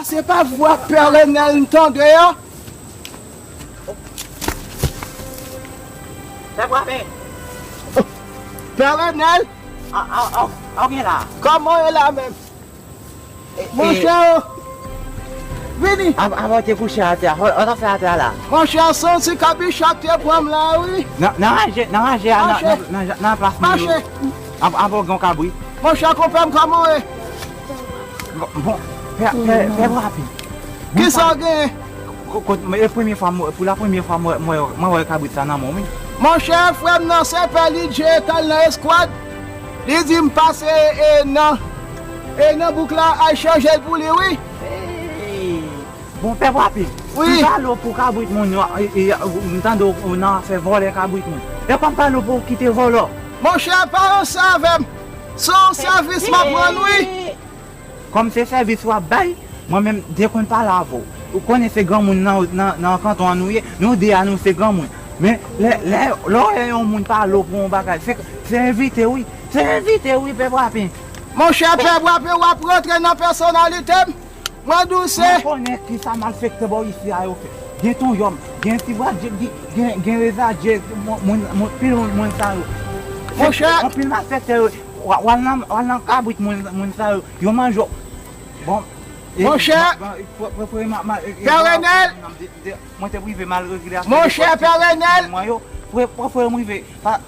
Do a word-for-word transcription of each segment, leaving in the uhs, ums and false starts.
Se pa vwa Pè Renèl m tande a? Pè Bwapen! Pè Renèl! A, a, a, a, w gen la? Kòman w ye la menm? E, e, monchè, vini! Av-, avan w te kouche atè a, sa w t ap fè atè a la? Monchè, se yon ti kabich k te pran m la, wi. Nan, nan raje, nan raje a, nan, nan, nan, nan plas mwen yo. Mache! Av-, avan w gen yon kabrit. Monchè, konpè m, kòman w ye? Bon, bon, pè, pè, pè Bwapen. Kisa w genyen? Ko-, ko-, e premye fwa m, pou la premye fwa mwen, mwen, mwen wè kabrit sa nan men w, wi. Monchè, frè m nan se pè Lidye k al nan eskwad. Li di m pase, e, nan, e, nan bouk la, al chanje l pou li, wi. Hey! Bon, pè Bwapen, wi. M pale w pou kabrit moun yo, e, e, m tande w nan afè vòlè kabrit moun. E kòm pale w pou w kite vòlò. Monchè, pa ranse avè m. Se yon sèvis m ap rann, wi. Kòm se sèvis w ap bay, mwen menm, m te konn pale avè w. Ou konnen se granmoun nan, nan, nan kanton an nou ye, nou de a nou se granmoun. Men, lè, lè, lè w wè yon moun pale w pou yon bagay, se, se envite, wi. Se envite, wi, pè Bwapen. Monchè, pè Bwapen, w ap rantre nan pèsonalite m. Mwen di w se. Mwen konnen kisa malfektè bò isi a yo fè. Gen Tonjòm, gen Ti Bradjek, gen, gen, gen Rezadje, moun, moun, moun, pil moun, moun sa yo. Monchè. Anpil malfektè yo. W a-, w al nan, w al nan kabrit moun, moun sa yo, yo manje w. Bon, e, monchè, ma, ma, pre-, pre-, pre-, ma, ma, e, e, Pè Renèl, de, de, mwen te prive mal regle afè de pòs mwen yo. Pre-, pre-, pre-, m rive, pa,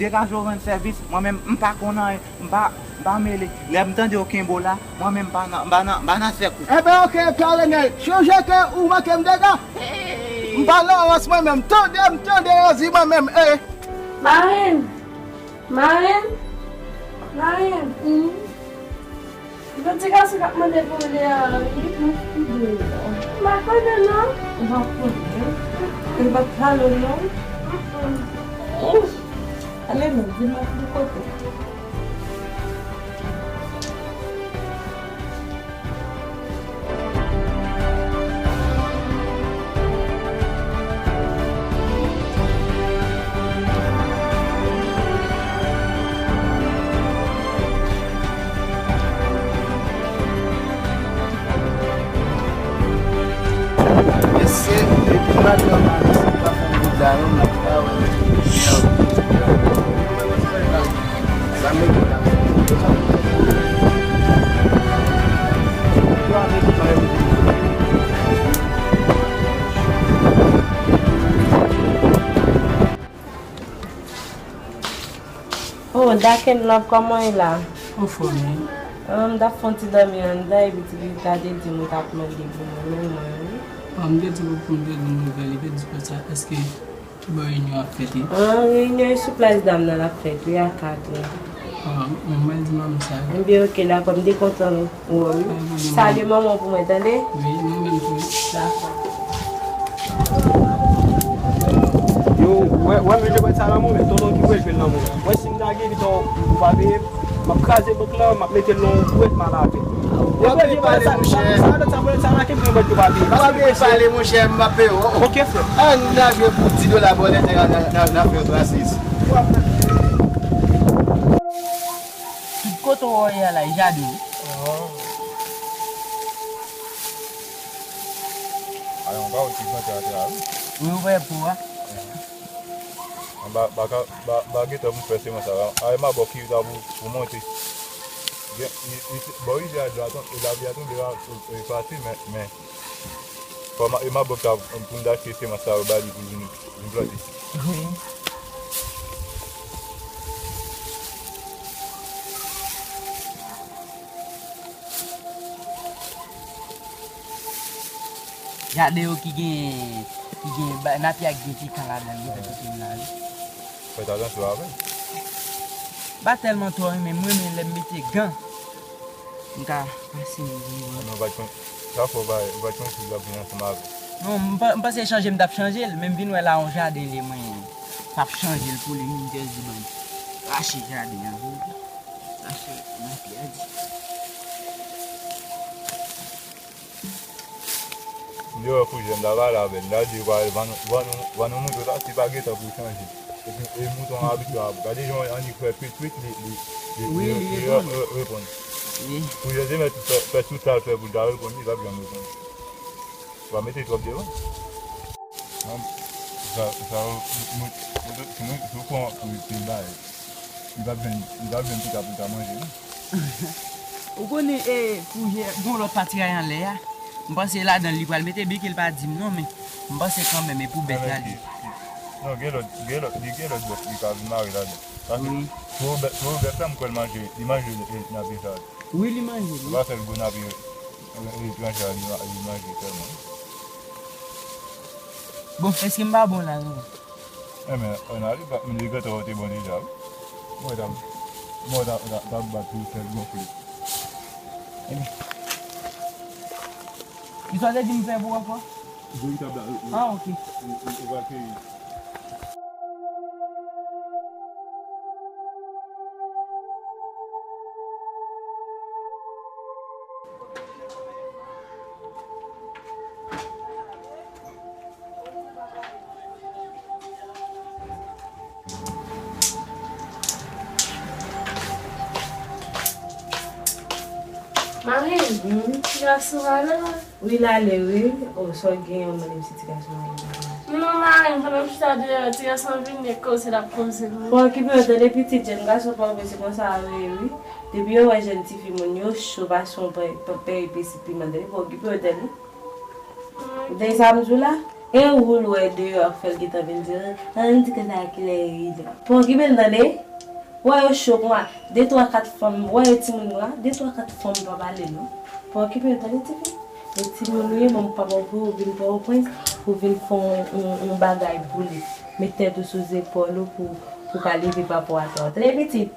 degaje w rann sèvis, mwen menm, m pa konn anyen, m pa, m pa mele. Lè m tande yo kenbe w la, mwen menm, m pa nan, m pa nan, m pa nan sèk ou. Enben, oke, Pè Renèl, chonje ke ou manke m dega. Hey! M pa nan rans mwen menm, tande m, tande yo di mwen menm, e. Marenn! Marenn! Marenn! Gon ti gason k ap mande pou w lè a, wi. M pa konnen non. Ou pa konnen? Ou pa pale non? Ale non, di m ap di kote. Mesye, depi madanm Alex pa fè yon bout daron, m pa wè. Oh, Dark and Love, kòman w ye la? Anfòm, wi. Ah, m t ap fè yon ti dòmi anndan, epi ti Rita te di m ou t ap mande pou mwen, men mwen, wi. Ah, m te di pou, pou m te di nouvèl, li te di konsa, èske Kibò reyinyon ap fèt, wi? Ah, reyinyon e sou plas dam nan l ap fèt, wi, a kat è. Ah, mwen, mwen di manmi sa. Ebyen, oke, dakò, m te kontan wè w, wi. Pa gen pwoblèm. Salye manman w pou mwen, tande? Wi, nou menm tou. Dakò. Yo, wè, wè, men jwèt sa nan mwen, men tonton ki vle jwe l nan mwen. Mwen, si m lage, li tonton, ou pa peye. M ap kraze bank lan, m ap mete l nan yon bwèt, m al avè l. W ap byen pale, monchè. Sa, sa, sa, sa, la ki pran bwèt yo pa peye. W ap byen pale, monchè, m ap peye w. Oke, frè. Ann lage pou di dola bòlè nèg la nan, nan, nan afè yo rasis. Tout kote w wè a la, e jaden wi. Oh. Alon pa w ti plante atè a wi. Wi, ou wè pou a. Ba, ba, ba, ba gentan pou fè semans la. Ay, m a bò ki ta pou, pou monte. Gen, i, i, bò rivyè a dlo a tonbe, lapli a tonbe la, e, fasil, men, men, fò ma, e m a bò ki ta pou m ta achte semans sa yo ba li pou vin, vin plante. Wi. Jaden yo ki gen, ki gen ba-, napyè ak gen pikan ladan l, gentan pike m la, wi. Fè atansyon avè l. M pa tèlman twò renmen, m renmen lè m mete gan. M ka pase m vin wè. Non, pa t konn, sa fò pa, pa t konn si l ap vin ansanm avè l. Non, m pa, m panse chanje m t ap chanje l, men m vin wè la yon jaden li mwen t ap chanje l pou li, m just di ban m rache jaden an, wi. Rache napyè a di. M te wè kouzèn m ta pale avè l, m ta di yo pale, van nou, van nou, van nou montre sa, si pa gen tan pou chanje. Epi, e mouton an abitye a, gade jan annik fè pit pit, li, li, li, wi, li, li, li re-, reponn. Re-, reponn. Wi. Pou yo te mèt fè, fè tout sa l fè pou l ta reponn li, l p ap janm reponn. Ou pa mete twòp devan. Sa, sa, mwen, mwen, mwen, si w pran pou te bay, li p ap jwenn, li p ap jwenn pita pou l ta manje, non. Ou konnen, e, pou jè, gon lòt pati a anlè a. M panse ladan l li pral mete bik, li pa di m non, men m panse kanmenm, e pou bèt la li. Non, gen lòt, gen lòt, li gen lòt bèt li ka vin mare ladan. Paske tou bèt, tou bèt la, m kwè l manje, li manje, e, nan pye sa. Wi, li manje, wi. Ou pa fè l gwo nan pye, e, etranje a, li ma-, li manje sèlman. Bon, èske m pa bon la, non? Enben, ann ale, pa, m di gentan ou te bon deja, wi. Mwen t ap, mwen t ap, t ap, t ap bat pou sèl gonfle. Enben. Kisa w te di m fè pou ankò? Veritab la, wi, wi. Ah, ok. Ou, ou, ou va keyi. Marie, ti gason pa la? Wi, l ale, wi. O, sa w gen, w mande m si ti gason pa la. Non, Marie, pandan m chita deyò, ti gason an vini, e koze l ap koze pou mwen. Bon, okipe yo, tande pitit, jèn gason pa w, se konsa yo ye, wi. Depi yo wè jèn tifi moun, yo cho, pa son pè, pè, pè epis piman, tande, pa okipe yo, tande. Ou tande sa m di w la? E ou l wè deyò a k fè l gentan vin di, "Ah, m di konsa kilè li ye." Pa okipe l tande. Wè yo cho konsa. De twa kat fanm, wè yo timoun konsa. De twa kat fanm pa pale non. Pa okipe yo tande tifi. E timoun ou ye, men m pa bon pou ou vin Pòtoprens, pou vin fè yon, yon, yon bagay pou li. Met tèt ou sou zepòl ou pou, pou ka leve papa w atè w. Tande pitit.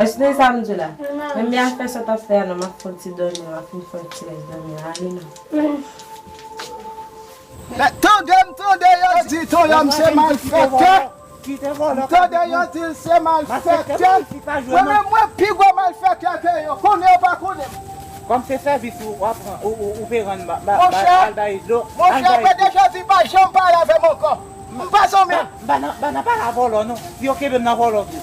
Èske w tande sa m di w la? Menm afè sa w t ap fè a non, m ap fè yon ti dòmi, m ap fin fè yon ti rès dòmi a, ale non. Tande m tande yo di Tonyon m se malfèktè. M tande yo di l se malfèktè. Mwen menm mwen pi gwo malfèktè ke yo. Konnen yo pa konnen m. Kòm se sèvis ou w ap pran, ou, ou, ou pe rann ba, ba, ba, al bay dlo, al bay. Monchè, Pè de Jezi pa janm pale avè m ankò. M pa zanmi. Ba, ba nan, ba nan pale a vòlò non. Si yo kenbe m nan vòlò tou.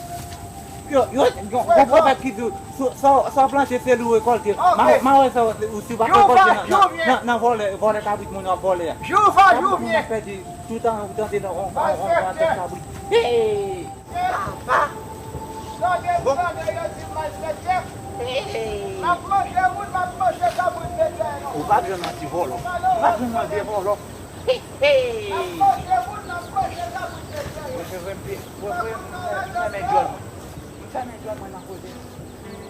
Yo, yo, yo, gon pwovèb ki di, sa, sa w plante, se li w rekòlte. Ma, ma wè sa, ou si w pa rekòlte nan, nan, nan, nan vòlè, vòlè kabrit moun w ap vòlè a. Jou va, jou vyen. Pèdi, toutan ou tande nan, on, on, on, on, kabrit. Hey! Papa! Tande, tande, yo di m malfèktè. Hey! M ap manje moun, m ap manje kabrit bèt la, non. Ou pa t janm yon ti vòlò. Ou pa t janm yon vye vòlò. Hey, hey! M ap manje moun, m ap manje kabrit bèt la, yo. Mwen se vre, m pi, mwen vre, m fèmen djòl mwen. M fèmen djòl mwen nan kote.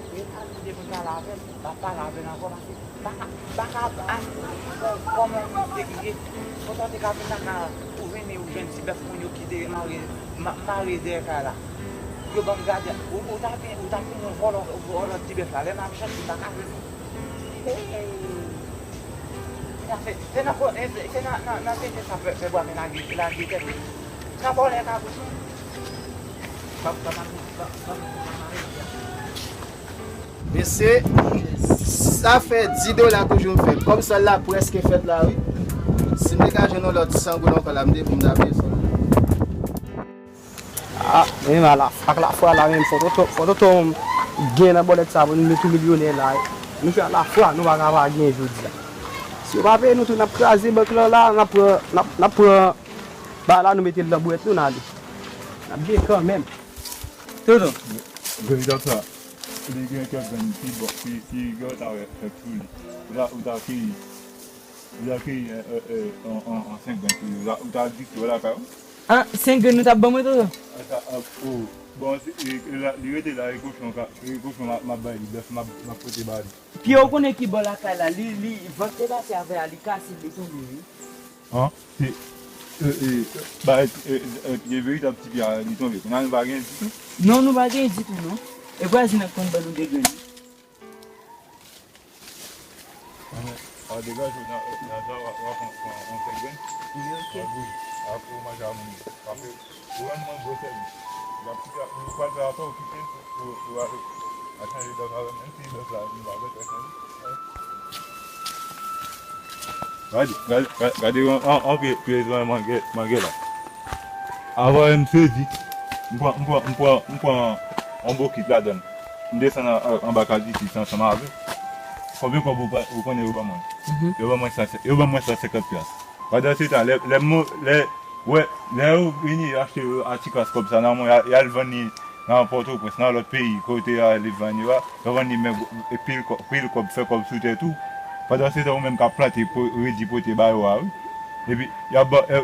E pa mande pou m pale avè l, m pa pale avè l ankò, paske m pa ka, m pa ka ap fè w kòman w te ye. Konsa w te ka vin lakay la, ou vini, ou jwenn ti bèf moun yo ki te mare, ma-, mare dèyè kay la. Yo ban m gade, ou, ou ta vin, ou ta vin yon vòlò, vòlò ti bèf la, lè m ap chèche, m pa ka jwenn li. Hey! Se, se nan vò-, e, se, se nan, nan, nan tete sa fè, fè bwa men lage, lage tèt li. Nan vòlè kabrit. Mesye, sa fè dis dola toujou m fè. Kòb sòl la prèske fèt la, wi. Si m te ka jwenn yon lòt san goud ankò la, m te, m ta peye sòl la. Ah, men ak lafwa la menm, fò tonton, fò tonton gen nan bòlèt sa pou nou tou milyonè la. Nou fè ak lafwa, nou pa ka pa gen jodi a. Si yo pa peye nou tou, n ap kraze bank lan la, n ap pran, n ap, n ap pran bagay la, nou mete l nan bwèt nou, n ale. N ap gen kanmenm. Tonton. Veritab sa, li gen kèk grenn ki bon, ki, ki gen yon tavè fèk sou li. Ou ta, ou ta keyi, ou ta keyi, e, e, e, an, an, an senk grenn sou li. Ou ta, ou ta di ki wè lakay ou. Ah, senk grenn ou t ap ban mwen, Tonton? Bon, li rete la, e kochon, e kochon m ap bay li, bèf m ap pote ba li. Pye ou konnen ki bò lakay la, li, li, van te pase avè a, li kase, li tonbe, wi. An, se, e, e, bay, e, e, pye veritab ti pye a, li tonbe. Kounye a nou pa gen ditou? Non, nou pa gen ditou, non. E vwazin nan k konn ban nou de grenn. Anben, w a degaje w nan, nan sa, w a, w a pran, pran yon sèl grenn. Wi, ok. W a boule. Apre w manje a moun yo. Paske ou rann mwen gwo sèvis. Y ap kite, ou pral fè afè w kite m pou, pou, pou ale. A chanje bèf avè m, menm si bèf la, nou pa bèf la chanje. Gade, gade, gade, gade yon, yon, yon pye, pye zòn mangè, mangè la. Avan m sezi, m pran, m pran, m pran, m pran yon bokit ladan l. M desann an, an, anba kaz isit ansanm avè l. Konbyen kòb ou pa- ou konnen yo ban mwen? Mhm. Yo ban mwen san, yo ban mwen san senkant pyas. Pandan se tan, lè, lè, mo- lè, wè, lè yo vini, yo achte yo a ti kras kòb sa nan mwen, y a- y al vann li nan Pòtoprens, nan lòt peyi, kote y ale vann yo a, yo vann li men gwo- e pil kò- pil kòb, fè kòb sou tèt ou. Pandan se tan, ou menm k ap plante, po- redi pote ba yo a, wi. Epi, y ap ba- e,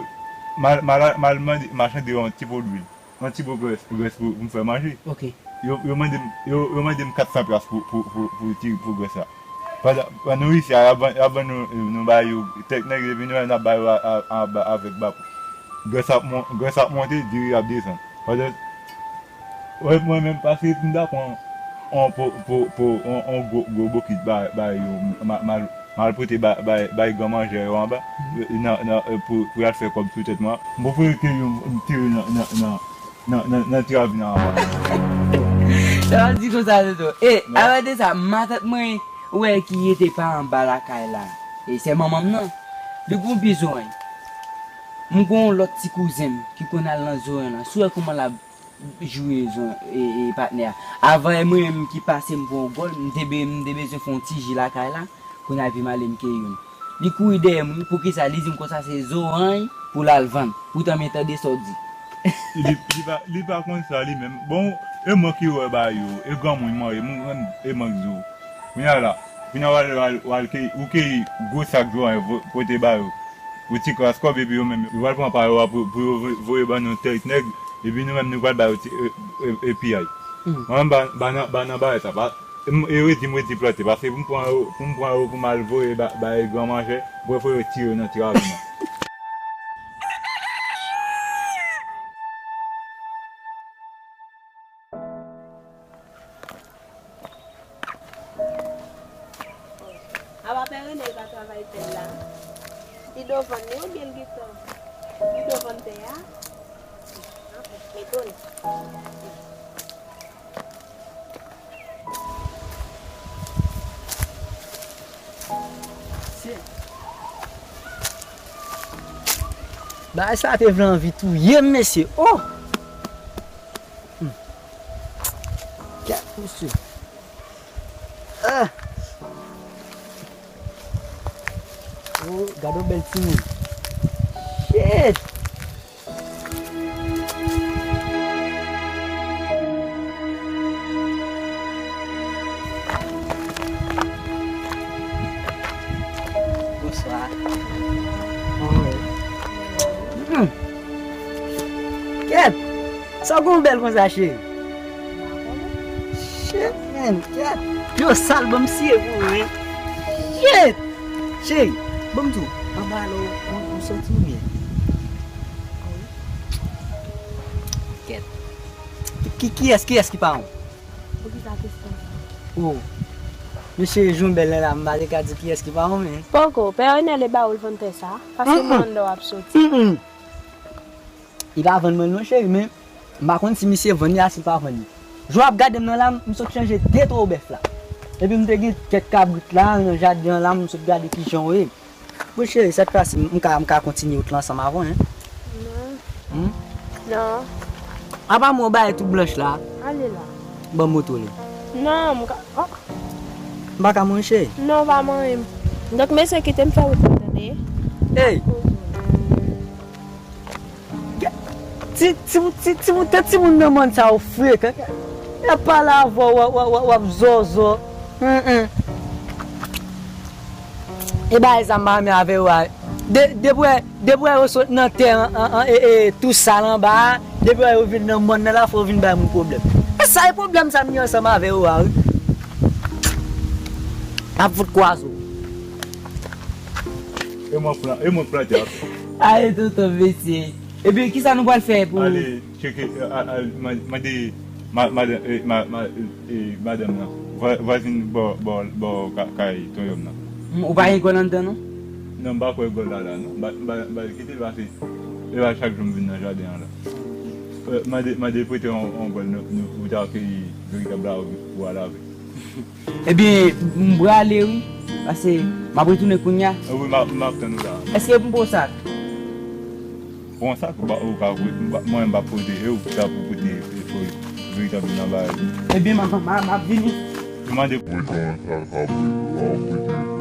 mal- mal- mal mande, m a chande yon ti po dwil. Yon ti po grès, grès pou, pou m fè manje. Ok. Yo, yo mande m, yo, yo mande m kat san pyas pou, pou, pou, pou ti, pou grès la. Pandan, pandan nou isi a, y ap ban, y ap ban nou, nou ba yo, tèt nèg, epi nou menm n ap ba yo a, a, a, avèk bako. Grès ap mon- grès ap monte, diri ap desann. Pandan, wè, mwen menm, paske m ta pran on po, po, po, on, on gwo, gwo bokit ba, ba yo, ma, mal, mal pote ba, bay, bay gran manjè yo anba, nan, nan, pou, pou y al fè kòb sou tèt mwen. M prefere ke yo m tire nan, nan, nan, nan, nan, nan ti ravin an anba. Sa w di konsa, Toto. E, avan de sa, matant mwen, ou wè ki rete pa anba lakay la. E se manman m nan. Li gon pye zoranj. M gon lòt ti kouzen m ki konn al nan zoranj lan. Si w wè kòman l ap jwe zon, e, e, patnè a. Avan e mwen menm ki pase m pran yon gòl, m te be- m te bezwen fè yon ti ji lakay la, kounye a epi m ale m keyi youn. Li kouri dèyè m wi, poukisa? Li di m konsa se zoranj pou l al vann. Poutan men tande sa w di. Li, li pa, li pa konn sa li menm. Bon, e mwen ki wè ba yo, e granmoun mwen ye, mwen menm, e mwen k di w. Kounye a la, kounye a w al, w al, w al keyi, ou keyi gwo sak zoranj vo- pote ba yo. Pou ti kras kòb, epi yo menm, yo pral pran pa yo a pou, pou yo vo- voye ban nou tèt nèg, epi nou menm nou pral ba yo ti, e, e, e piyay. Hmm. Mwen menm ba, ba nan, ba nan bagay sa, pa, m- e redi m redi plante, paske pou m pran yo, pou m pran yo, pou m al voye ba, bay gran manjè, m prefere yo tire yo nan ti ravin nan. Apa Pè Renèl pa travay tè l la? Li do vann li oubyen l gentan? Li do vann tè a? Anfen, m etone. Se- Bagay sa te vle anvi touye m, mesye. Oh! Hmm. Kèt, mesye. Ah! Oh, gade yon bèl timoun. Shit! Bonswa. Hmm. Kèt! Sa w gon bèl konsa, cheri? Shit, man, kèt! Yo sal, ban m siye pou ou, wi. Shit! Cheri, ban m di w, anba la w, w, w soti oubyen? Kèt. Ki, kiyès, kiyès ki pa w? Poukisa kesyon sa? Oh. Mesye Jonbèl nan la, m pa te ka di kiyès ki pa w, men. Poko, Pè Enèl e ba ou l vann tè sa, paske mwen anndan w ap soti. Mm-mm. Li pa vann mwen l non, cheri, men m pa konn si misye vann li a, si l pa vann li. Jan w ap gade m nan la, m sot chanje de twa bèf la. Epi m te gen kèk kabrit la, nan jaden an la, m sot gade kijan w ye. Bon, cheri, sèt fwa si m ka, m ka kontinye wout lan ansanm avè w, en? Non. Hmm? Non. Apa mwen w bay tout blanch la? Ale la. Ban m moto li. Non, m ka, oh. M pa ka manyen, cheri. Non, w pa manyen m. Donk, mesye, kite m fè wout lan, tande? Ey! Ti, ti, ti, ti, ti, ti moun nan mòn sa yo frekan. Y ap pale avè w, w ap, w ap, w ap, w ap zòzò. Hen, hen. E bagay sa m pa renmen avè yo a. De, depi w wè, depi w wè yo sot nan tè an, an, an, e, e, tou sal anba a, depi w wè yo vin nan mòn nan la, fò yo vin bay moun pwoblèm. E sa e pwoblèm sa m gen ansanm avè yo a, wi. N ap fout kwaze w. E mwen plan, e mwen plante a. Ale tonton mesye. Ebyen, kisa nou pral fè pou... Ale tcheke, a, a, ma- mande ma- madan, e, ma- ma- e, madanm nan. Vwa- vwazin bò, bò, bò ka- kay Tonyòm nan. M, ou pa gen gòl anndan, non? Non, m pa kwè gòl la la, non. M pa, m pa, m pa kite l pase. E pa chak jou m vin nan jaden an la. E, mande, mande prete yon, yon gòl, nou, nou, ou ta keyi veritab la, ou, ou al avè. Ebyen, m prale wi, paske m ap retounen kounye a. Wi, m ap, m ap tann ou la. Èske pou m ba w sa? Pran sa, ou pa, ou ka, mwen m pa pote, e ou ki ta pou pote, e, fo, veritab nan bagay. Ebyen, m ap, m ap, m ap vini. Mande. Mwen kòmanse al ka prete, w ap prete.